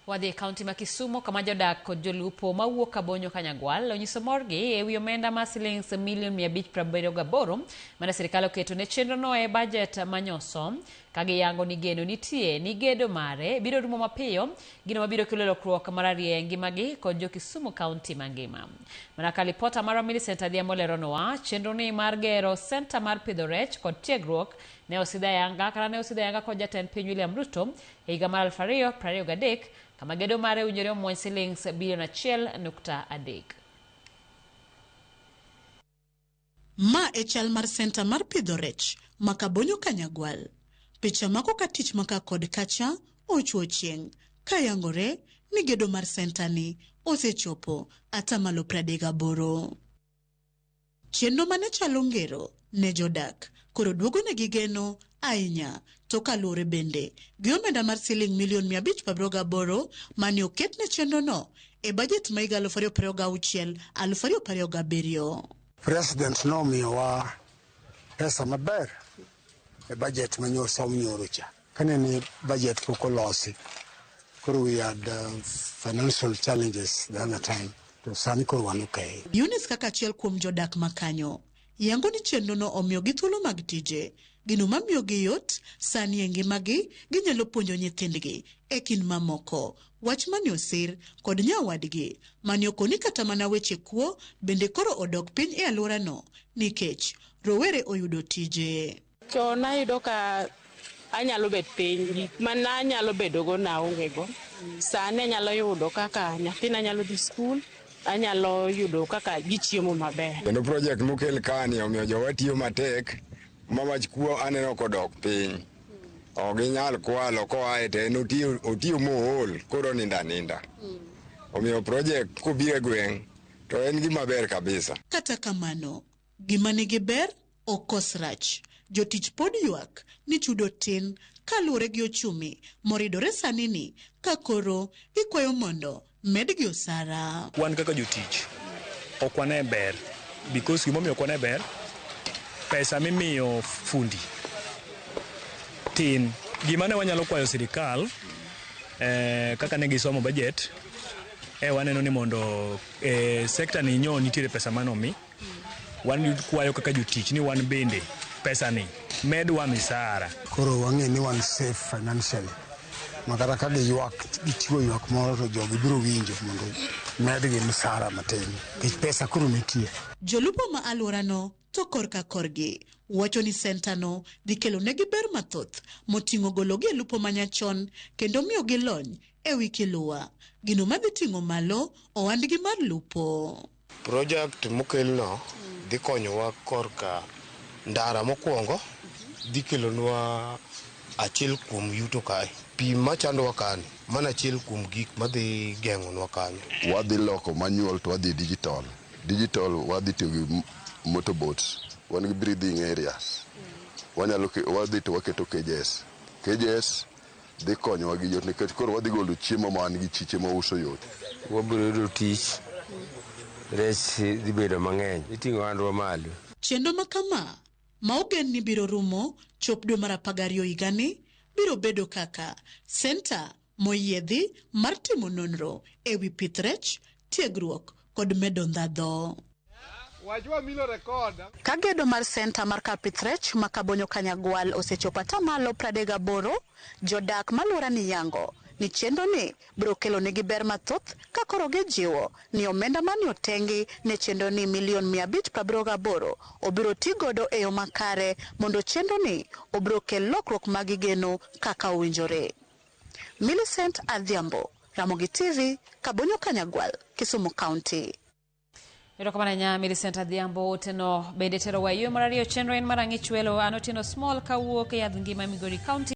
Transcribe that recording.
Wadhi e kaunti ma Kisumu kama jodak kod jolupo mawuok Kabonyo Kanyagwal onyiso morgi e wi omenda ma silings milion 578 mane sirikal oketo ne chenrono e bajet manyoso ka giyango ni geno nitie ni gedo mare biro rumo mapiyo gino mabiro kelo lokruok mararieya e ngimagi kod jo Kisumu kaunti mangima. Mana ka lipota marwa Millicent Adhiambo leronwa, chenroni mar gero senta mar pidho rech kod tiegruok ne osidh ayanga kata ne osidh ayanga kod jatend piny William Ruto e higa mar 2023 kama gedo mare owinjore omuony silings bilion 1.3. Ma e chal mar senta mar pidho rech ma Kabonyo Kanyagwal. Picha mako ka tich ma ka kod kacha ochuo chieng' ka yangore ni gedo mar senta ni osechopo atamalo 38. Chenro mane chalo ngero ne jodak koro duogonegi geno ahinya to kaluwore bende gi omenda mar siling milion 578 mane oket ne chenrono e bajet ma higa 2026 2027. President nomiyowa pesa maber e budget ma nyosom nyoro cha. Kane ni budget pok olosi, koro we had financial challenges the other time. To sani koro wan okay. Eunice kaka achiel kuom jodak makanyo yango ni chenrono omiyogi thuolo mag tije, gino mamiyogi yot sani e ngimagi ginyalo puonjo nyithindgi e kind mamoko. Wach mane osir kod nyawadgi mane okoni kata mana weche kuo bende koro odok piny e alworano nikech rowere oyudo tije. Chon ayudo ka anyalo bet piny, gik mane anyalo bedogo naonge go. Sani anyalo yudo kaka nyathina nyalo dhi skul, anyalo yudo kaka gichiemo maber. Kendo project mokel kani omiyo jowa tiyo matek ma wach kuo aneno kodok piny. Ok ginyal kwalo koa e to en otiyo mool koro onindo aninda. Omiyo project kobiro e gweng' to en gima ber kabisa. Kata kamano, gima nigi ber ok kos rach. Jotich pod ywak ni chudo tin kaluwore gi ochumi moridore sani ni ka koro gikwayo mondo medgi osara. Wan kaka jotich ok wane ber because gimomiyo ok wane ber pesa mimiyo fundi tin. Gima ne wanyalo kwayo sirikal kaka ne gisomo budget waneno ni mondo sekta ni nyo nitiere pesa manomi wan kwayo kaka jotich ni wan bende pesa ni medwa misara. Koro wang'e ni wan safe financially. Makata ka giywak, gichiwo ywak moro to jogi biro winjo mondo medgi msara matin. Nikech pesa koro nitie. Jolupo ma alworano to korka korgi wacho ni sentano dhi kelo negi ber mathoth moting'o gologi e lupo manyachon kendo miyogi lony e wi kiluwa, gino madhi ting'o malo ohandgi mar lupo. Project mokelno dhi konyowa korka ndara mokwongo, dhi kelonwa achiel kuom yuto kae. Pi machandowa kani, mano achiel kuom gik madhi geng'onwa kanyo. Wadhi loko manual to wadhi digital. Digital wadhi tiyo gi motorboats. Wan gi breeding areas. Wanyalo wadhi to waketo cages. Cages dhi konyowa gi yot nikech koro wadhi golo chiemo ma wan gi chiche ma uso yot. Wabiro yudo tich, rech dhi bedo mang'eny, iting'o ohandwa malo. Chenro ma kama ma ogen ni biro rumo chop dwe mar 12 higani biro bedo kaka senta moyiedhi mar timo nonro e wi pith rech, tiegruok kod medo ndhadho. Ka gedo mar senta mar kar pith rech ma Kabonyo Kanyagwal osechopo atamalo 38, jodak maluora ni yango ni chenro ni biro kelo negi ber mathoth ka koro gijiwo ni omenda mane otengi ne chenro ni milion 578 obiro ti godo e yo makare mondo chenro ni obiro kel lokruok ma gigeno kaka owinjore. Millicent Adhiambo, Ramogi TV, Kabonyo Kanyagwal, Kisumu County. Erokamano ahinya Millicent Adhiambo oteno bende terowa e yo mar ariyo chenro en mar ang'ich welo an Otieno Small kawuok e yadh ngima Migori County.